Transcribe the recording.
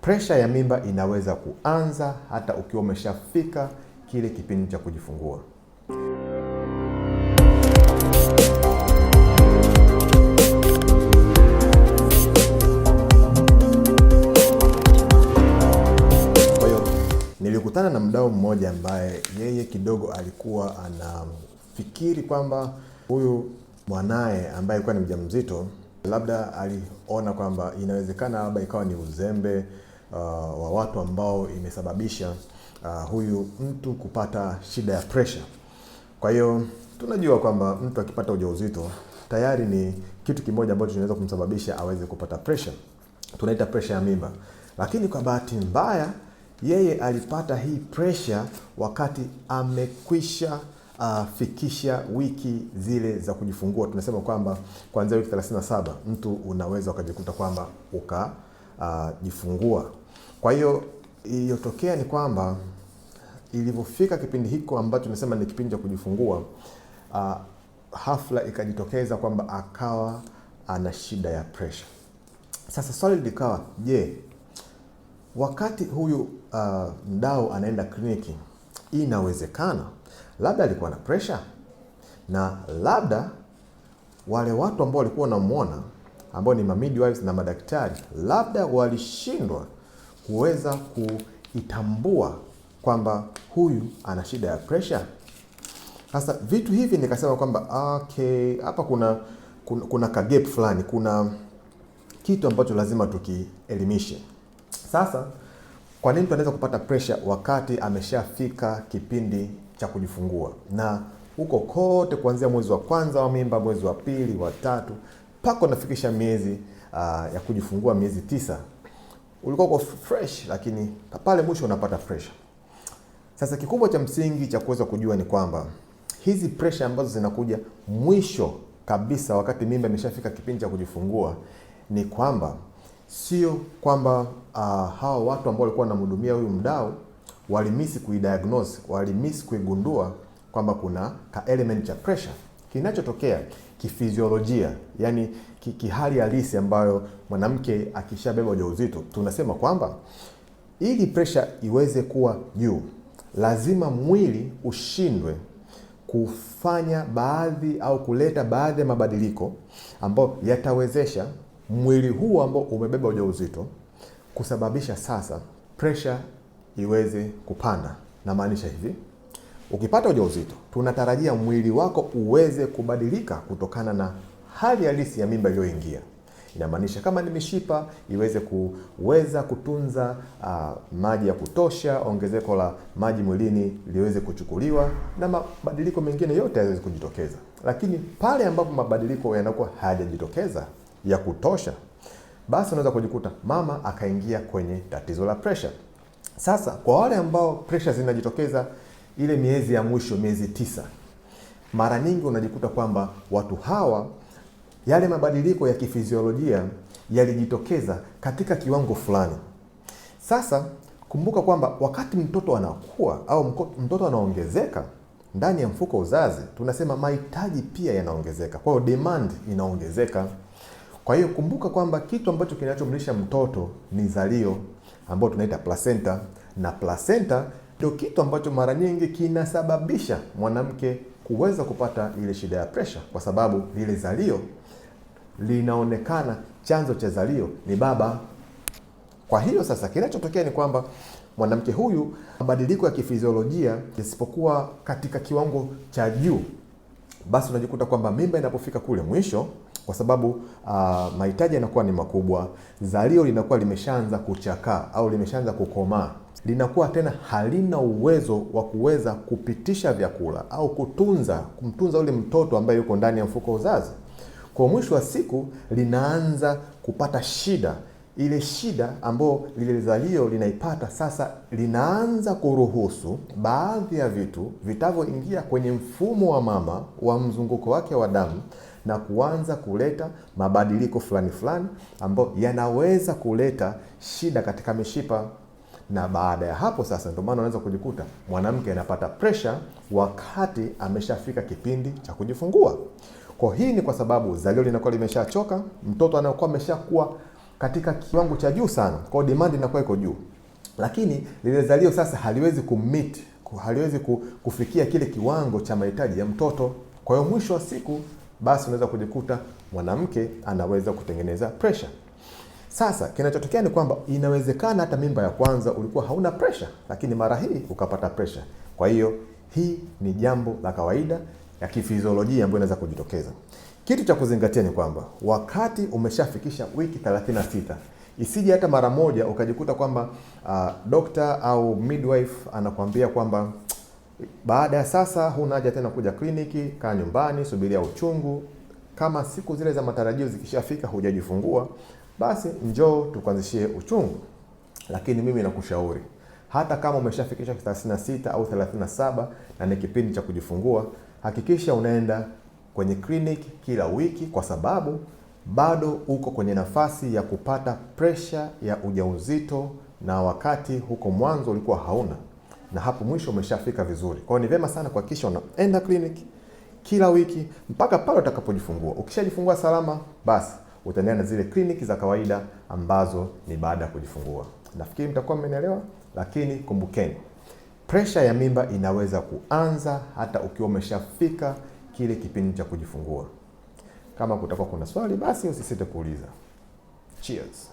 Presha ya mimba inaweza kuanza hata ukiwa umeshafika kile kipindi cha kujifungua. Kwa hiyo nilikutana na mdau mmoja ambaye yeye kidogo alikuwa anafikiri kwamba huyu mwanaye ambaye alikuwa ni mjamzito labda aliona kwamba inawezekana labda ikawa ni uzembe wa watu ambao imesababisha huyu mtu kupata shida ya pressure. Kwa hiyo tunajua kwamba mtu akipata ujauzito tayari ni kitu kimoja ambacho kinaweza kumsababisha aweze kupata pressure. Tunaita pressure ya mimba. Lakini kwa bahati mbaya yeye alipata hii pressure wakati amekwisha fikisha wiki zile za kujifungua. Tunasema kwamba kuanzia wiki 37 mtu unaweza ukajikuta kwamba ukajifungua. Kwa hiyo iliyotokea ni kwamba ilivyofika kipindi hiko ambacho tunasema ni kipindi cha kujifungua, hafla ikajitokeza kwamba akawa ana shida ya pressure. Sasa swali likawa, je, wakati huyu mdau anaenda kliniki, inawezekana labda alikuwa na pressure na labda wale watu ambao walikuwa wanamuona ambao ni midwives na madaktari labda walishindwa kuweza kuitambua kwamba huyu ana shida ya pressure. Sasa vitu hivi nikasema kwamba okay, hapa kuna ka gap fulani, kuna kitu ambacho lazima tukielimishe. Sasa kwa nini mtu anaweza kupata pressure wakati ameshafika kipindi cha kujifungua? Na huko kote kuanzia mwezi wa kwanza wa mimba, mwezi wa pili, wa tatu, mpaka unafikisha miezi ya kujifungua, miezi 9, ulikuwa uko fresh, lakini pale mwisho unapata pressure. Sasa kikubwa cha msingi cha kuweza kujua ni kwamba hizi pressure ambazo zinakuja mwisho kabisa wakati mimba imeshafika kipindi cha kujifungua ni kwamba sio kwamba hawa watu ambao walikuwa wanamhudumia huyu mdau walimisi kuidiagnose, walimisi kuigundua kwamba kuna ka element cha pressure. Kinachotokea kifiziolojia, yani kihali halisi ambayo mwanamke akishabeba ujauzito, tunasema kwamba ili pressure iweze kuwa juu, lazima mwili ushindwe kufanya baadhi au kuleta baadhi ya mabadiliko ambayo yatawezesha mwili huu ambao umebeba ujauzito kusababisha sasa pressure iweze kupanda. Na maanisha hivi, ukipata ujauzito tunatarajia mwili wako uweze kubadilika kutokana na hali halisi ya mimba iliyoingia. Inamaanisha kama ni mishipa iweze kuweza kutunza maji ya kutosha, ongezeko la maji mwilini liweze kuchukuliwa na mabadiliko mengine yote yaweze kujitokeza. Lakini pale ambapo mabadiliko yanakuwa hayajajitokeza ya kutosha, basi unaweza kujikuta mama akaingia kwenye tatizo la pressure. Sasa kwa wale ambao pressure zinajitokeza ile miezi ya mwisho, miezi 9, mara nyingi unajikuta kwamba watu hawa yale mabadiliko ya kifiziolojia yalijitokeza katika kiwango fulani. Sasa kumbuka kwamba wakati mtoto anakuwa au mtoto anaongezeka ndani ya mfuko uzazi, tunasema mahitaji pia yanaongezeka. Kwa hiyo demand inaongezeka. Kwa hiyo kumbuka kwamba kitu ambacho kinachomlisha mtoto ni zalio ambao tunaita placenta, na placenta ndio kitu ambacho mara nyingi kinasababisha mwanamke kuweza kupata ile shida ya pressure, kwa sababu lile zalio linaonekana chanzo cha zalio ni baba. Kwa hiyo sasa kinachotokea ni kwamba mwanamke huyu mabadiliko ya kifiziolojia yasipokuwa katika kiwango cha juu, basi unajikuta kwamba mimba inapofika kule mwisho, kwa sababu mahitaji yanakuwa ni makubwa, zalio linakuwa limeshaanza kuchakaa au limeshaanza kukomaa, linakuwa tena halina uwezo wa kuweza kupitisha vyakula au kumtunza yule mtoto ambaye yuko ndani ya mfuko wa uzazi. Kwa mwisho wa siku linaanza kupata shida. Ile shida ambayo lile zalio linaipata sasa linaanza kuruhusu baadhi ya vitu vitavyoingia kwenye mfumo wa mama wa mzunguko wake wa damu na kuanza kuleta mabadiliko fulani fulani ambayo yanaweza kuleta shida katika mishipa. Na baada ya hapo sasa ndio maana unaweza kujikuta mwanamke anapata pressure wakati ameshafika kipindi cha kujifungua. Kwa hii ni kwa sababu zalio linakuwa limeshachoka, mtoto anakuwa ameshakuwa katika kiwango cha juu sana, kwa hiyo demand inakuwa iko juu, lakini lile zalio sasa haliwezi kumeet, haliwezi kufikia kile kiwango cha mahitaji ya mtoto. Kwa hiyo mwisho wa siku basi unaweza kujikuta mwanamke anaweza kutengeneza pressure. Sasa kinachotokea ni kwamba inawezekana hata mimba ya kwanza ulikuwa hauna pressure, lakini mara hii ukapata pressure. Kwa hiyo hii ni jambo la kawaida ya kifiziolojia ambayo inaweza kujitokeza. Kitu cha kuzingatia ni kwamba wakati umeshafikisha wiki 36, isije hata mara moja ukajikuta kwamba dokta au midwife anakuambia kwamba baada ya sasa huna haja tena kuja kliniki, kaa nyumbani, subiria uchungu. Kama siku zile za matarajio zikishafika hujajifungua, basi njoo tukuanzishie uchungu. Lakini mimi nakushauri hata kama umeshafikisha 36 au 37 na ni kipindi cha kujifungua, hakikisha unaenda kwenye kliniki kila wiki, kwa sababu bado uko kwenye nafasi ya kupata presha ya ujauzito, na wakati huko mwanzo ulikuwa hauna, na hapo mwisho umeshafika vizuri. Kwa hiyo ni vyema sana kuhakikisha unaenda kliniki kila wiki mpaka pale utakapojifungua. Ukishajifungua salama, basi utaendelea na zile kliniki za kawaida ambazo ni baada ya kujifungua. Nafikiri mtakuwa mmenielewa, lakini kumbukeni, presha ya mimba inaweza kuanza hata ukiwa umeshafika kile kipindi cha kujifungua. Kama kutakuwa kuna swali, basi usisite kuuliza. Cheers.